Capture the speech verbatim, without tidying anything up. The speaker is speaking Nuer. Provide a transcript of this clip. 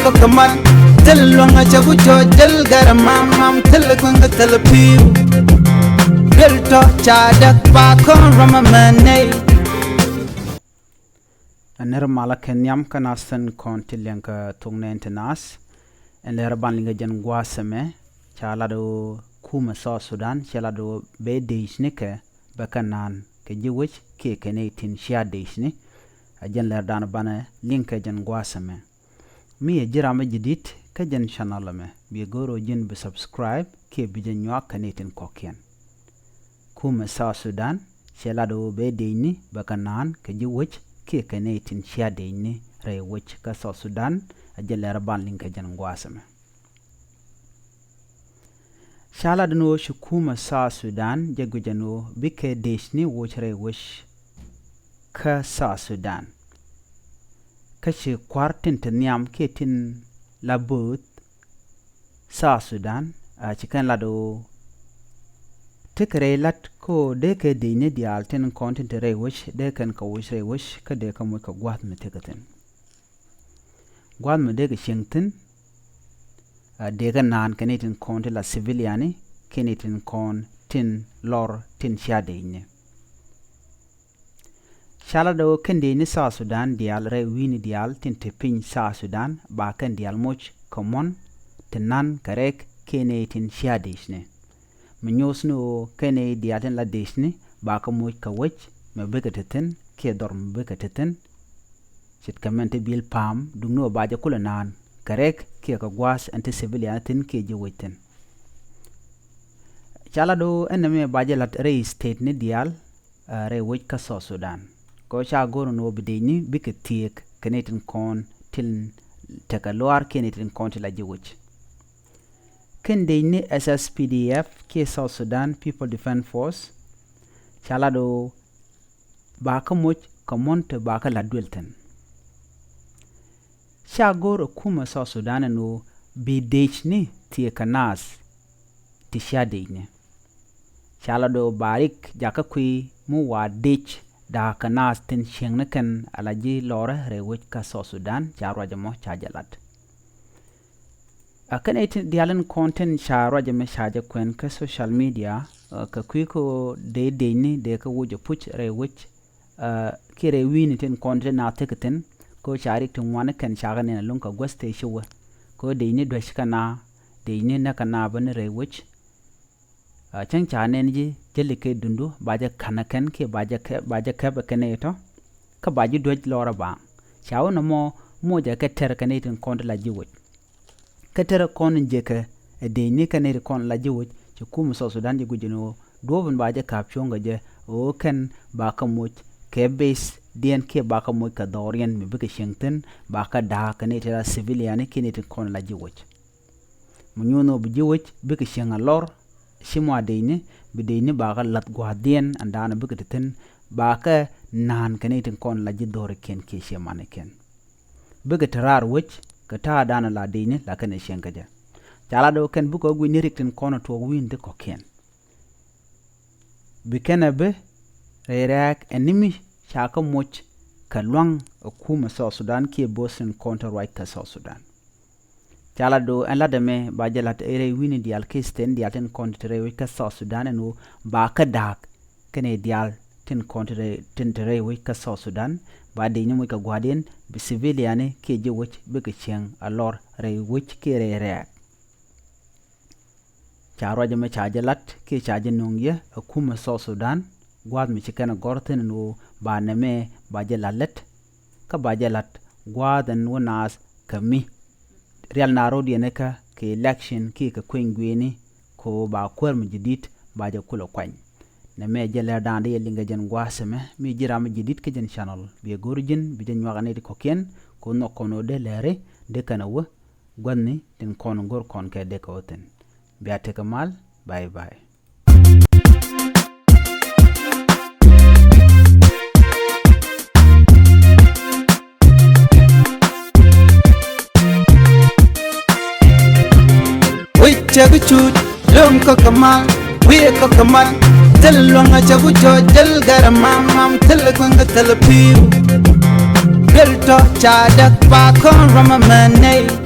Kɔ kɛ mal thil luäŋ a cɛ ku cɔ jɛl gɛrɛ mam mam thil kueŋ kɛ thil pi̱w. Duel tɔ ca däk ba kɔn rɔm a mɛn nɛy. Ɛ nɛr malä kɛ nhiam kä nath thin kɔn ti liɛŋ kɛ thok nɛn ti nath. Ɛn lɛr ban liŋ kɛ jɛn gua̱a̱th ɛmɛ ca lat ɣöö kumɛ South Sudan cɛ lat ɣöö bɛ dec ni kɛ bɛ kɛ naan kɛ ji̱ wec kiɛ kɛ nɛy tin cia dec ni. Ɛ jɛn lɛr dan banɛ liŋ kɛ jɛn gua̱a̱th ɛmɛ. Mi ɛ ji̱ ram mi ji̱ di̱t kä jɛn channel ɛmɛ, bi go̱o̱r ɣöö ji̱n bi subscribe kiɛ bi jɛ nyuak kɛ nɛy tin kɔ̱kiɛn. Kumɛ South Sudan cɛ lat ɣöö bɛ dec ni bɛ kɛ naan kɛ ji̱ wec kiɛ kɛ nɛy tin cia dec ni rɛy wec kä South Sudan. Ɛ jɛn lɛr ban liŋ kɛ jɛn gua̱a̱th ɛmɛ. Ca lat ni ɣöö ci kumɛ South Sudan jɛ guic ɛn ɣöö bikɛ dec ni woc rɛy wec kä South Sudan. Kä ci kua̱r tin te nhiam kiɛ tin la bööth South Sudan, a ci kɛn lat ɣöö tekɛ rɛy lat kä ɣöö dee kɛ dec ni diaal tin kɔn tin te rɛy wec dee kɛn kɛ woc rɛy wec kä dee kɛ moc kɛ gua̱th mi tekɛ thi̱n. Gua̱th mi dee kɛ cieŋ thi̱n, a dee kɛ naan kɛ ni tin kɔn ti la civilian ni kiɛ ni tin kɔn tin lɔr tin cia dec ni. Ca lat ɣöö kɛn dec ni South Sudan diaal rɛy wi̱i̱ni diaal tin te piny South Sudan ba kɛn diaal moc kɛ muɔ̱n ti nan kɛ rɛk kiɛ ni tin cia dec ni. Mi nyuuth ni ɣöö kɛn i̱ diaal tin la dec ni ba kä moc kɛ wec mɛ bikɛ te thi̱n kiɛ dhɔr mɛ bikɛ te thi̱n. Ce̱tkɛ mɛn ti bil pa̱a̱m duŋni ɣöö ba jɛ kulɛ naan kɛ rɛk kiɛ kɛ gua̱a̱th ɛn ti civilian thi̱n kiɛ ji̱ wec thi̱n. Ca lat ɣöö ɛn ɛmɛ ba jɛ lat rɛy state ni diaal, ɛ, rɛy wec kä South Sudan. Kɛ ɣöö ca go̱r ni ɣöö bi dec ni bikɛ thiëëk kɛ ni tin kɔn tin tekɛ luaar kiɛ ni tin kɔn tin la ji̱ wec. Kɛn dec ni S S P D F kiɛ South Sudan People Defense Force ca lat ɣöö ba kä moc kɛ muɔ̱n ti ba kä la duel thi̱n. Ca go̱r ɛ kumɛ South Sudan ɛn ɣöö bi dec ni thiëëk kɛ naath ti cia dec ni. Ca lat ɣöö ba rik jakä kui̱ mi wa dec da̱a̱k kɛ naath tin cieŋ ni kɛn ala ji̱ lɔrɛ rɛy wec kä South Sudan ca ruac ɛmɔ ca jɛ lat. A kɛn i̱ ti diaal in kɔn tin ca ruac ɛmɛ ca jɛ kuɛn kä social media, a, kɛ kui̱ kä dee dec ni dee kä woc a puc rɛy wec, a, kiɛ rɛy wi̱i̱ni tin kɔn tin na thik thi̱n, kä ca rik ti ŋuan kɛn ca kɛ nɛn a luŋ kɛ guäth tëë ci wä. Kä dec ni duäc kɛ na, dec ni näk kɛ na bä ni rɛy wec. A, cäŋ ca nɛn ji̱ jäli kɛ dundu ba jɛ ka̱n kɛn kiɛ ba jɛ kɛ, ba jɛ kɛp kɛn i̱ tɔ. Kä ba ji̱ duäc lɔrä baaŋ. Ca wä nɔmɔ mocɛ kɛ tɛr kɛn i̱ tin kɔn ti la ji̱ wec. Kä tɛrɛ kɔn in jekɛ ɛ dec ni kɛn in ri kɔn la ji̱ wec ci kumɛ South Sudan ji̱ guic in ɣöö duɔ̱ɔ̱p in ba jɛ ka̱p cuɔ̱ŋ kɛ jɛ ɣöö kɛn ba kä moc kɛ base diɛn kiɛ ba kä moc kɛ dhɔriɛn mi bikɛ cieŋ thi̱n ba kä da̱a̱k kɛn in ti la civilian kiɛ in ti kɔn la ji̱ wec. Mi nyuun ɣöö bi ji̱ wec bikɛ cieŋ a lɔr ci mɔ a dec ni bi dec ni ba kä lath gua̱a̱th diɛn ɛn da̱a̱n bikɛ ti thi̱n ba kä naan kɛn in ti kɔn la ji̱ dhɔrikiɛn kiɛ ciɛ manikiɛn. Bikɛ te raar wec kɛ ta̱a̱ da̱a̱n la dec ni la kɛn ɛ cieŋ kä jɛ. Ca la do̱ kɛn bikɛ guic ni rik tin kɔn ɛ tuɔɔk wi̱i̱n ti kɔ̱kiɛn. Bi kɛn ɛ bi rɛy rɛɛk ɛ ni mi ca kä moc kɛ lua̱ŋ ɛ kumɛ South Sudan kiɛ bo̱o̱th tin kɔn te ruac kä South Sudan. Ca la do̱ ɛn lat ɛmɛ ba jɛ lat ɛ rɛy wi̱i̱ni diaal kiɛ state diaal tin kɔn te rɛy wec kä South Sudan ɛn ɣöö ba kä da̱a̱k kɛnɛ diaal tin kɔn ti rɛy, tin te rɛy wec kä South Sudan, ba dec ni moc kɛ gua̱a̱thdiɛn bi civilian kiɛ ji̱ wec bikɛ cieŋ a lɔr rɛy wec kiɛ rɛy rɛɛk. Ca ruac ɛmɛ ca jɛ lat kiɛ ca jɛ nöŋ yɛ ɛ kumɛ South Sudan, gua̱a̱th mi ci kɛn ɛ gɔ̱r thi̱n ɛn ɣöö ba nɛmɛ ba jɛ lat lät, kä ba jɛ lat gua̱a̱th ɛn wä naath kɛ mi. Rial na ro̱diɛn ikä kɛ election kiɛ kɛ kueny gui̱i̱ni, kɛ ɣöö ba kuäär mi ji̱ di̱t ba jɛ kulɛ kuany. Nɛmɛ jɛ lɛr da̱a̱n di yɛ liŋ kɛ jɛn gua̱a̱th ɛmɛ, mi ji̱ ram mi ji̱ di̱t kä jɛn channel, bi ɛ go̱r ji̱n bi jɛ nyuak ni ti kɔ̱kiɛn, kɛ ɣöö nhɔk kɔn ɣöö dee lɛri dee kɛn ɛ wä, gua̱thni tin kɔn go̱r kɔn kɛ dee kɛ wä thi̱n. Bia tekɛ mal, bye bye. Wi̱c cɛ bi cut lom kä kɛ mal, wi̱i̱ kä kɛ mal. Thil luäŋ a cɛ bi cɔ jäl gɛrɛ mam mam, thil kueŋ kä thil pi̱i̱w. Duel tɔ ca däk ba kɔn rɔm a mɛn nɛy.